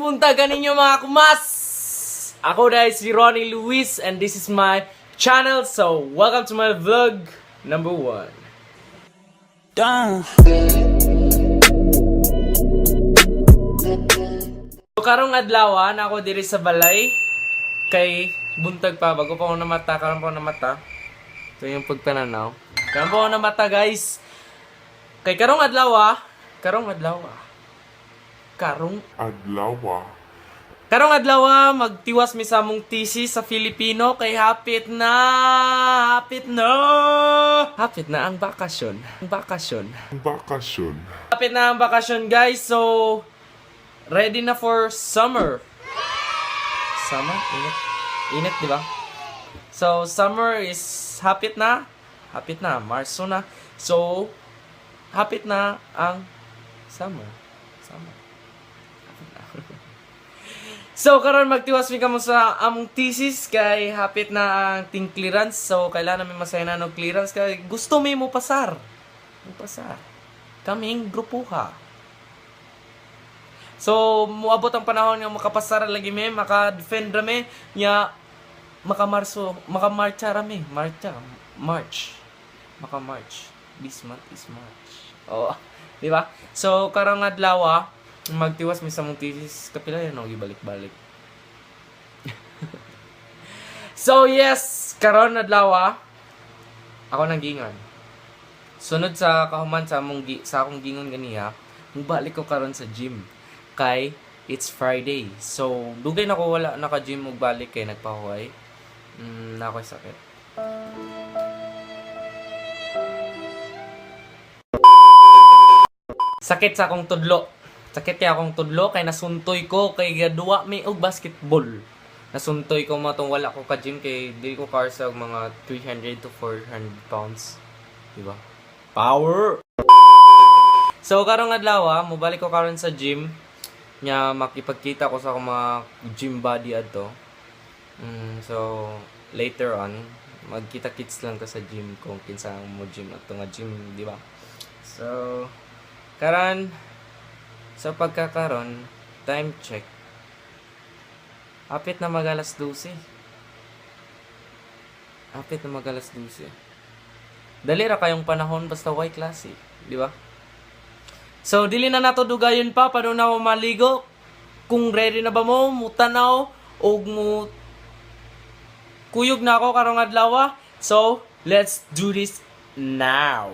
Buntag ninyo, mga kumas! Ako dahil si Ronnie Luis and this is my channel. So, welcome to my vlog number 1. Down. So, karong adlaw na ako diri sa balay kay buntag pa, bago pa ako namata, karon pa ako namata. Ito yung pagpananaw. Karon pa ako namata, guys. Kay karong adlaw, karong adlaw. Karong Adlaw. Karong adlaw, magtiwas mi sa among thesis sa Filipino kay hapit na, hapit na. Hapit na ang bakasyon. Ang bakasyon. Bakasyon. Hapit na ang bakasyon, guys. So ready na for summer. Summer? Init. Init, di ba? So summer is hapit na. Hapit na, Marso na. So hapit na ang summer. Summer. Hapit na. So karon magtiwas mi kamo sa among thesis kay hapit na ang ting clearance. So kailangan namin masaya na og clearance kay gusto mi mo pasar. Mo pasar. Kaming grupuha. So muabot ang panahon nga makapasar lagi mi, maka-defend ra mi, nya makamarso, makamarcha ra mi, marcha, march. Maka-march. This month is March. Oo. Di ba? So karong adlaw, magtiwas mi sa among thesis, kapila yan og ibalik-balik. So yes, karon adlaw, ako nang gingon. Sunod sa kahuman sa among sa akong gingon ganiha, mubalik ko karon sa gym kay it's Friday. So dugay na ko wala naka-gym ug balik kay nagpahuway. Na ako'y sakit. Sakit sa akong tudlo. Sakit kay akong tudlo kay nasuntoy ko kay gaduwa mi og basketball. Nasuntoy ko matong wala ko ka-gym kay dili ko karsa og mga 300 to 400 pounds. Di ba? Power! So karong adlaw, mobalik ko karon sa gym nya makipagkita ko sa akong mga gym buddy adto. So later on magkita-kits lang ko sa gym kung kinsa ang mo gym ato nga gym, di ba? So karon sa pagkakaron, time check. Hapit na mag alas 12. Hapit na mag alas 12. Dali ra kayong panahon basta way klase, di ba? So dili na nato dugayon pa paano na ako maligo. Kung ready na ba mo, mutanaw og mo kuyog na ako karong adlaw. So let's do this now.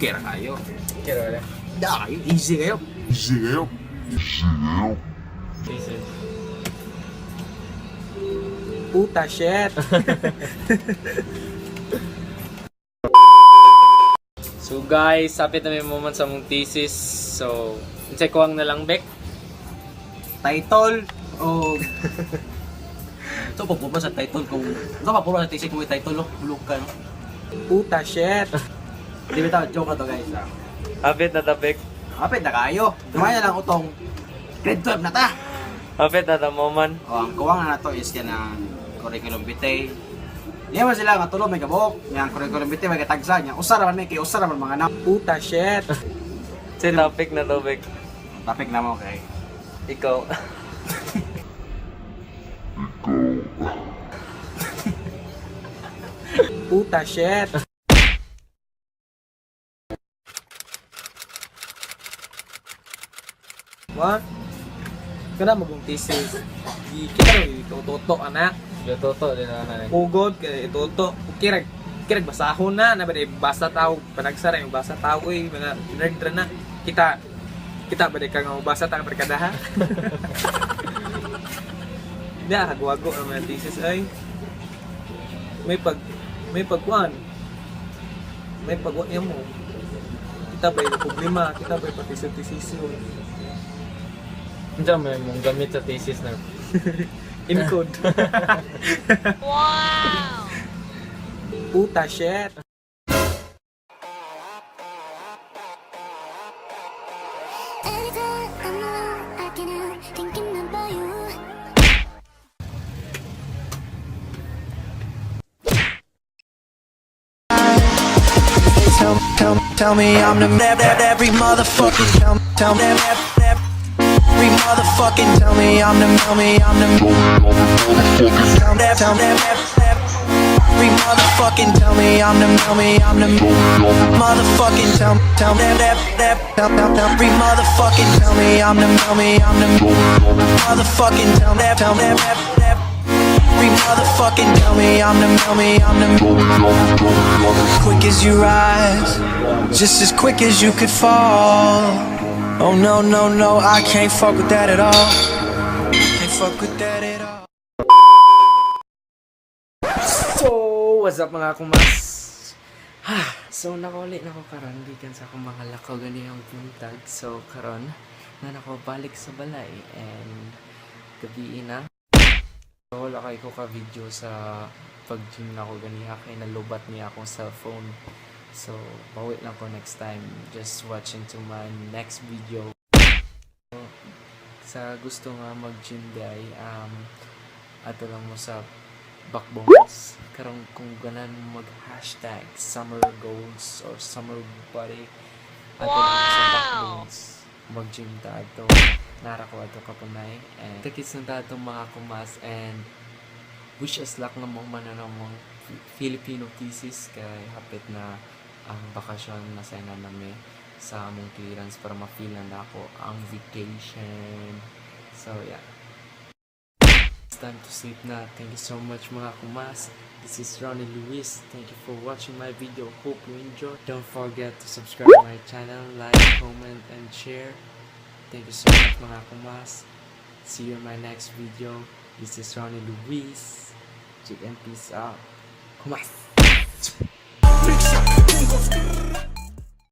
Okay ra kayo. Da kayo, easy kayo. Easy kayo. Easy. Puta shit. So guys, sapit na may moment sa mong thesis. So, unsay kuwang na lang, Bek? Title o Ito pa sa title kung ito pa sa thesis kung may title, oh, bulog ka, no. Puta shit. Di ba joke na to, guys, ah. Hapit na ta, Bek. Kapit na kayo. Dumay na lang utong grade 12 na ta. Hapit na ta moment. O ang kuwang na nato is kanang curriculum vitae. Di man sila nga tulo may kabok, yang curriculum vitae may katagsa niya. Usa ra man may kay usa ra man mga na. Puta shit. Unsay topic na to, Bek? Topic na mo kay Ikaw. Puta shit. Wa? Kana magong thesis. Di kita ro itututo anak. Toto, di na na. Ugod kay ituto. Kirag kirag basahon na na ba basa tao panagsara yung basa tao oy mga nerd ra na. Kita Kita ba di ka nga mabasa ta ang barkada ha? Hindi, hagwago ang mga thesis ay. May pagkuan. May pagwa mo. Kita ba yung problema? Kita ba yung pati sa thesis yun? Diyan may mong gamit sa thesis na. Encode. Wow! Puta shit! Anytime I'm alone, I can help thinking about you. Tell, tell, tell me I'm the every motherfucking tell, tell every motherfucking tell me I'm the tell me I'm the tell, tell every motherfucking tell me I'm the tell me I'm the motherfucking tell, tell, tell, tell, every motherfucking tell me I'm the tell me I'm the motherfucking tell, tell, every motherfucking tell me I'm the tell me I'm the quick as you rise, just as quick as you could fall. Oh no, I can't fuck with that at all. Can't fuck with that at all. So, what's up, mga kumas? Ha, so nakauli na ko karon gikan sa akong mga lakaw ganihang buntag. So karon na nako balik sa balay and gabi na. So, wala kay ko ka video sa pag-gym na ako ganiha kay nalubat niya akong cellphone. So, bawi lang ko next time. Just watch into my next video. Sa gusto nga mag-gym day, ato lang mo sa Backbones. Karong kung ganan mo mag #summergoals or summer body ato lang mo sa Backbones. Mag-gym ta ato. Nara ko ato kapunay. And takits na ta ato, mga kumas, and wish us luck nga mong mananaw mong Filipino thesis kay hapit na ang bakasyon na sana nami sa among clearance para ma-feel na nako ang vacation. So yeah. It's time to sleep na. Thank you so much, mga kumas. This is Ronnie Luis. Thank you for watching my video. Hope you enjoy. Don't forget to subscribe to my channel, like, comment, and share. Thank you so much, mga kumas. See you in my next video. This is Ronnie Luis. Chicken, peace out. Kumas!